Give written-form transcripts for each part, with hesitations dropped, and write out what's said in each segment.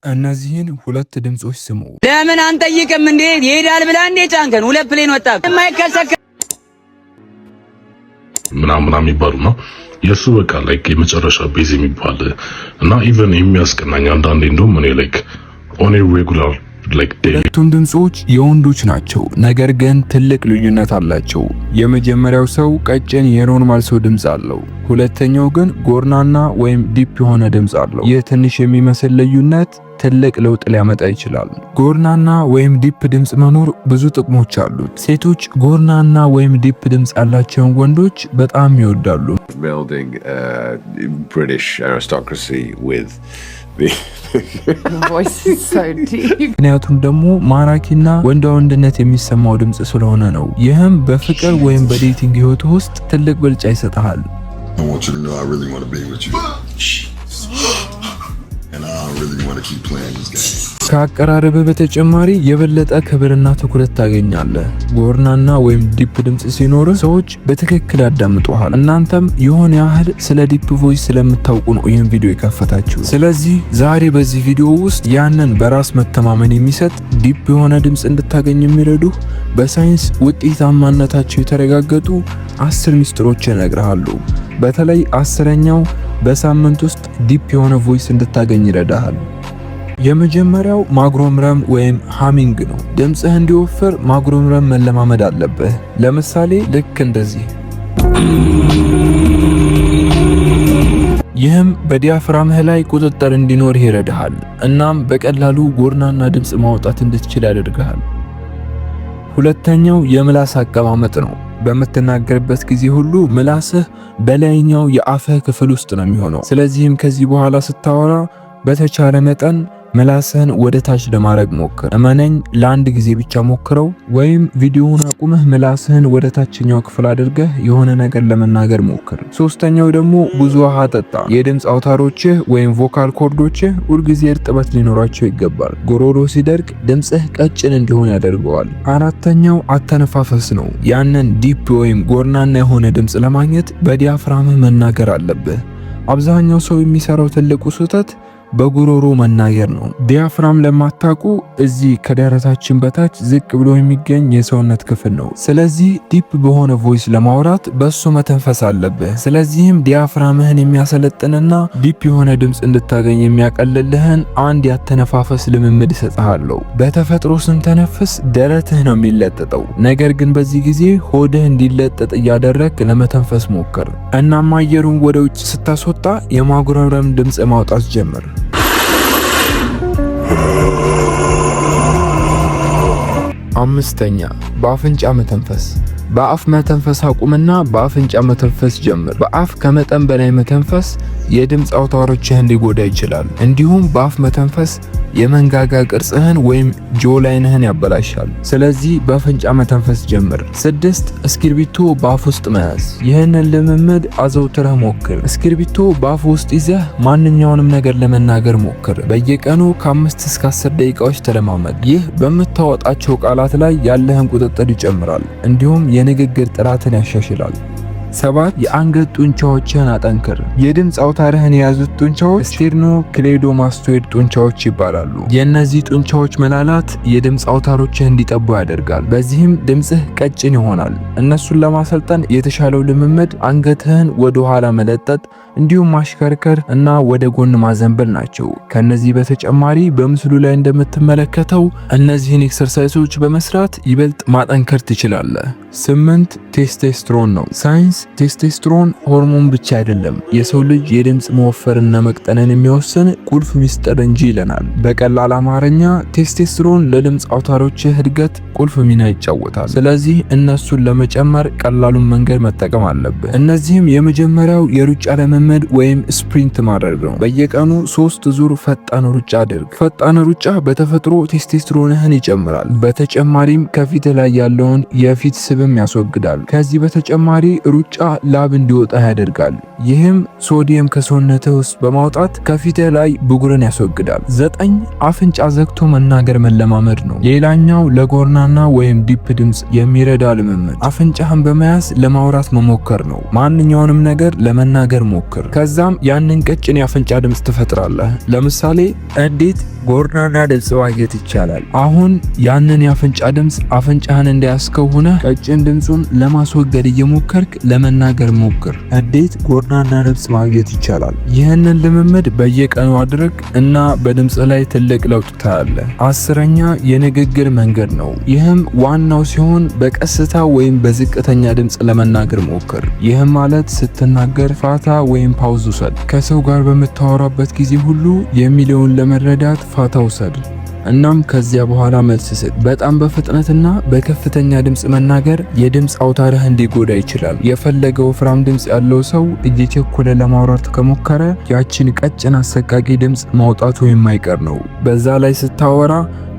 እነዚህን ሁለት ድምጾች ስሙ። ለምን አንጠይቅም እንዴ? ይሄዳል ብላ እንዴ ጫንከን? ሁለት plane ወጣ የማይከሰከ ምናምን ምናምን የሚባሉ ነው። የእሱ በቃ like የመጨረሻ base የሚባል እና even የሚያስቀናኝ አንዳንዴ እንደውም እኔ like on regular like daily ሁለቱም ድምጾች የወንዶች ናቸው፣ ነገር ግን ትልቅ ልዩነት አላቸው። የመጀመሪያው ሰው ቀጭን የ normal ሰው ድምጽ አለው። ሁለተኛው ግን ጎርናና ወይም deep የሆነ ድምጽ አለው። ይህ ትንሽ የሚመስል ልዩነት ትልቅ ለውጥ ሊያመጣ ይችላል። ጎርናና ወይም deep ድምጽ መኖር ብዙ ጥቅሞች አሉት። ሴቶች ጎርናና ወይም deep ድምጽ ያላቸውን ወንዶች በጣም ይወዳሉ። Melding British aristocracy with the The voice is so deep. ምክንያቱም ደግሞ ማራኪና ወንዳ ወንድነት የሚሰማው ድምጽ ስለሆነ ነው። ይህም በፍቅር ወይም በ dating ህይወት ውስጥ ትልቅ ብልጫ ይሰጥሃል። I want you to know I really want to be with you. And I really want to keep playing this game. ከአቀራረብህ በተጨማሪ የበለጠ ክብርና ትኩረት ታገኛለህ። ጎርናና ወይም deep ድምጽ ሲኖር ሰዎች በትክክል ያዳምጡሃል። እናንተም የሆነ ያህል ስለ deep voice ስለምታውቁ ነው ይህን ቪዲዮ የከፈታችሁ። ስለዚህ ዛሬ በዚህ ቪዲዮ ውስጥ ያንን በራስ መተማመን የሚሰጥ deep የሆነ ድምጽ እንድታገኝ የሚረዱህ በሳይንስ ውጤታማነታቸው የተረጋገጡ 10 ሚስጥሮች እነግርሃለሁ። በተለይ 10ኛው በሳምንት ውስጥ deep የሆነ voice እንድታገኝ ይረዳሃል። የመጀመሪያው ማጉረምረም ወይም humming ነው። ድምፅህ እንዲወፍር ማጉረምረም መለማመድ አለብህ። ለምሳሌ ልክ እንደዚህ። ይህም በ diaphragm ህ ላይ ቁጥጥር እንዲኖር ይረዳሃል። እናም በቀላሉ ጎርናና ድምፅ ማውጣት እንድትችል ያደርግሃል። ሁለተኛው የምላስ አቀማመጥ ነው። በምትናገርበት ጊዜ ሁሉ ምላስህ በላይኛው የአፍህ ክፍል ውስጥ ነው የሚሆነው። ስለዚህም ከዚህ በኋላ ስታወራ በተቻለ መጠን ምላስህን ወደ ታች ለማድረግ ሞክር። እመነኝ፣ ለአንድ ጊዜ ብቻ ሞክረው፣ ወይም ቪዲዮውን አቁመህ ምላስህን ወደ ታችኛው ክፍል አድርገህ የሆነ ነገር ለመናገር ሞክር። ሶስተኛው ደግሞ ብዙ ውሃ ጠጣ። የድምፅ አውታሮችህ ወይም vocal cord ኦችህ ሁልጊዜ እርጥበት ሊኖራቸው ይገባል። ጉሮሮ ሲደርቅ ድምፅህ ቀጭን እንዲሆን ያደርገዋል። አራተኛው አተነፋፈስ ነው። ያንን deep ወይም ጎርናና የሆነ ድምፅ ለማግኘት በ diaphragm ህ መናገር አለብህ። አብዛኛው ሰው የሚሰራው ትልቁ ስህተት በጉሮሮ መናገር ነው። Diaphragm ለማታውቁ እዚህ ከደረታችን በታች ዝቅ ብሎ የሚገኝ የሰውነት ክፍል ነው። ስለዚህ deep በሆነ voice ለማውራት በሱ መተንፈስ አለብህ። ስለዚህም diaphragm ህን የሚያሰለጥንና deep የሆነ ድምፅ እንድታገኝ የሚያቀልልህን አንድ ያተነፋፈስ ልምምድ እሰጥሃለሁ። በተፈጥሮ ስንተነፍስ ደረትህ ነው የሚለጠጠው። ነገር ግን በዚህ ጊዜ ሆድህ እንዲለጠጥ እያደረግክ ለመተንፈስ ሞክር። እናም አየሩን ወደ ውጭ ስታስወጣ የማጉረምረም ድምፅ ማውጣት ጀምር። አምስተኛ፣ በአፍንጫ መተንፈስ። በአፍ መተንፈስ አቁምና በአፍንጫ መተንፈስ ጀምር። በአፍ ከመጠን በላይ መተንፈስ የድምፅ አውታሮችህን ሊጎዳ ይችላል። እንዲሁም በአፍ መተንፈስ የመንጋጋ ቅርጽህን ወይም jawline ህን ያበላሻል። ስለዚህ በአፍንጫ መተንፈስ ጀምር። ስድስት፣ እስክርቢቶ በአፍ ውስጥ መያዝ። ይህንን ልምምድ አዘውትረህ ሞክር። እስክርቢቶ በአፍ ውስጥ ይዘህ ማንኛውንም ነገር ለመናገር ሞክር። በየቀኑ ከ5 እስከ 10 ደቂቃዎች ተለማመድ። ይህ በምታወጣቸው ቃላት ላይ ያለህን ቁጥጥር ይጨምራል፣ እንዲሁም የንግግር ጥራትን ያሻሽላል። ሰባት፣ የአንገት ጡንቻዎችህን አጠንክር። የድምፅ አውታርህን የያዙት ጡንቻዎች sternocleidomastoid ጡንቻዎች ይባላሉ። የእነዚህ ጡንቻዎች መላላት የድምፅ አውታሮችህ እንዲጠቡ ያደርጋል። በዚህም ድምፅህ ቀጭን ይሆናል። እነሱን ለማሰልጠን የተሻለው ልምምድ አንገትህን ወደ ኋላ መለጠጥ እንዲሁም ማሽከርከር እና ወደ ጎን ማዘንበል ናቸው። ከነዚህ በተጨማሪ በምስሉ ላይ እንደምትመለከተው እነዚህን exercise ኦች በመስራት ይበልጥ ማጠንከር ትችላለህ። ስምንት፣ ቴስቴስትሮን ነው። ሳይንስ ቴስቴስትሮን ሆርሞን ብቻ አይደለም፣ የሰው ልጅ የድምፅ መወፈርና መቅጠንን የሚወስን ቁልፍ ሚስጥር እንጂ ይለናል። በቀላል አማርኛ ቴስቴስትሮን ለድምፅ አውታሮችህ እድገት ቁልፍ ሚና ይጫወታል። ስለዚህ እነሱን ለመጨመር ቀላሉን መንገድ መጠቀም አለብህ። እነዚህም የመጀመሪያው የሩጫ ልምምድ ወይም sprint ማድረግ ነው። በየቀኑ ሶስት ዙር ፈጣን ሩጫ አድርግ። ፈጣን ሩጫ በተፈጥሮ ቴስቴስትሮንህን ይጨምራል። በተጨማሪም ከፊት ላይ ያለውን የፊት ስብም ያስወግዳል። ከዚህ በተጨማሪ ሩጫ በአፍንጫ ላብ እንዲወጣ ያደርጋል። ይህም ሶዲየም ከሰውነትህ ውስጥ በማውጣት ከፊትህ ላይ ብጉርን ያስወግዳል። 9፣ አፍንጫ ዘግቶ መናገር መለማመድ ነው። ሌላኛው ለጎርናና ወይም deep ድምፅ የሚረዳ ልምምድ አፍንጫህን በመያዝ ለማውራት መሞከር ነው። ማንኛውንም ነገር ለመናገር ሞክር። ከዛም ያንን ቀጭን የአፍንጫ ድምፅ ትፈጥራለህ። ለምሳሌ እንዴት ጎርናና ድምፅ ማግኘት ይቻላል? አሁን ያንን የአፍንጫ ድምፅ አፍንጫህን እንደያዝከው ሆነህ ቀጭን ድምፁን ለማስወገድ እየሞከርክ ለመናገር ሞክር። እንዴት ጎርናና ድምፅ ማግኘት ይቻላል? ይህንን ልምምድ በየቀኑ አድርግ እና በድምፅ ላይ ትልቅ ለውጥ ታያለህ። 10ኛ የንግግር መንገድ ነው። ይህም ዋናው ሲሆን በቀስታ ወይም በዝቅተኛ ድምፅ ለመናገር ሞክር። ይህም ማለት ስትናገር ፋታ ወይም pause ውሰድ። ከሰው ጋር በምታወራበት ጊዜ ሁሉ የሚለውን ለመረዳት ፋታ ውሰድ። እናም ከዚያ በኋላ መልስ ስጥ። በጣም በፍጥነትና በከፍተኛ ድምፅ መናገር የድምፅ አውታርህ እንዲጎዳ ይችላል። የፈለገ ወፍራም ድምፅ ያለው ሰው እየቸኮለ ለማውራት ከሞከረ ያችን ቀጭን አሰቃቂ ድምፅ ማውጣቱ የማይቀር ነው። በዛ ላይ ስታወራ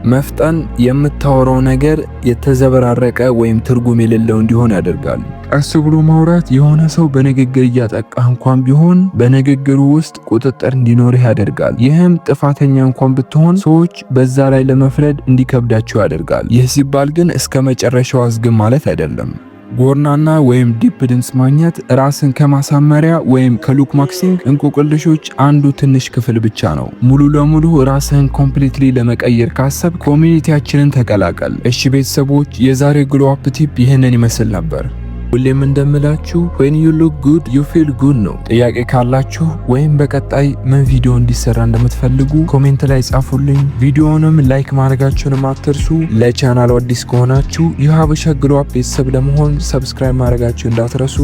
መፍጠን የምታወራው ነገር የተዘበራረቀ ወይም ትርጉም የሌለው እንዲሆን ያደርጋል። ቀስ ብሎ ማውራት የሆነ ሰው በንግግር እያጠቃህ እንኳን ቢሆን በንግግሩ ውስጥ ቁጥጥር እንዲኖርህ ያደርጋል። ይህም ጥፋተኛ እንኳን ብትሆን ሰዎች በዛ ላይ ለመፍረድ እንዲከብዳቸው ያደርጋል። ይህ ሲባል ግን እስከ መጨረሻው አዝግም ማለት አይደለም። ጎርናና ወይም deep ድምፅ ማግኘት ራስን ከማሳመሪያ ወይም ከ looksmaxxing እንቆቅልሾች አንዱ ትንሽ ክፍል ብቻ ነው። ሙሉ ለሙሉ ራስህን completely ለመቀየር ካሰብክ community ያችንን ተቀላቀል። እሺ ቤተሰቦች፣ የዛሬ glow up tip ይህንን ይመስል ነበር። ሁሌም እንደምላችሁ when you look good, you feel good ነው። ጥያቄ ካላችሁ ወይም በቀጣይ ምን ቪዲዮ እንዲሰራ እንደምትፈልጉ comment ላይ ጻፉልኝ። ቪዲዮውንም like ማድረጋችሁንም አትርሱ። ለቻናሉ አዲስ ከሆናችሁ የሀበሻ glow up ቤተሰብ ለመሆን subscribe ማድረጋችሁ እንዳትረሱ።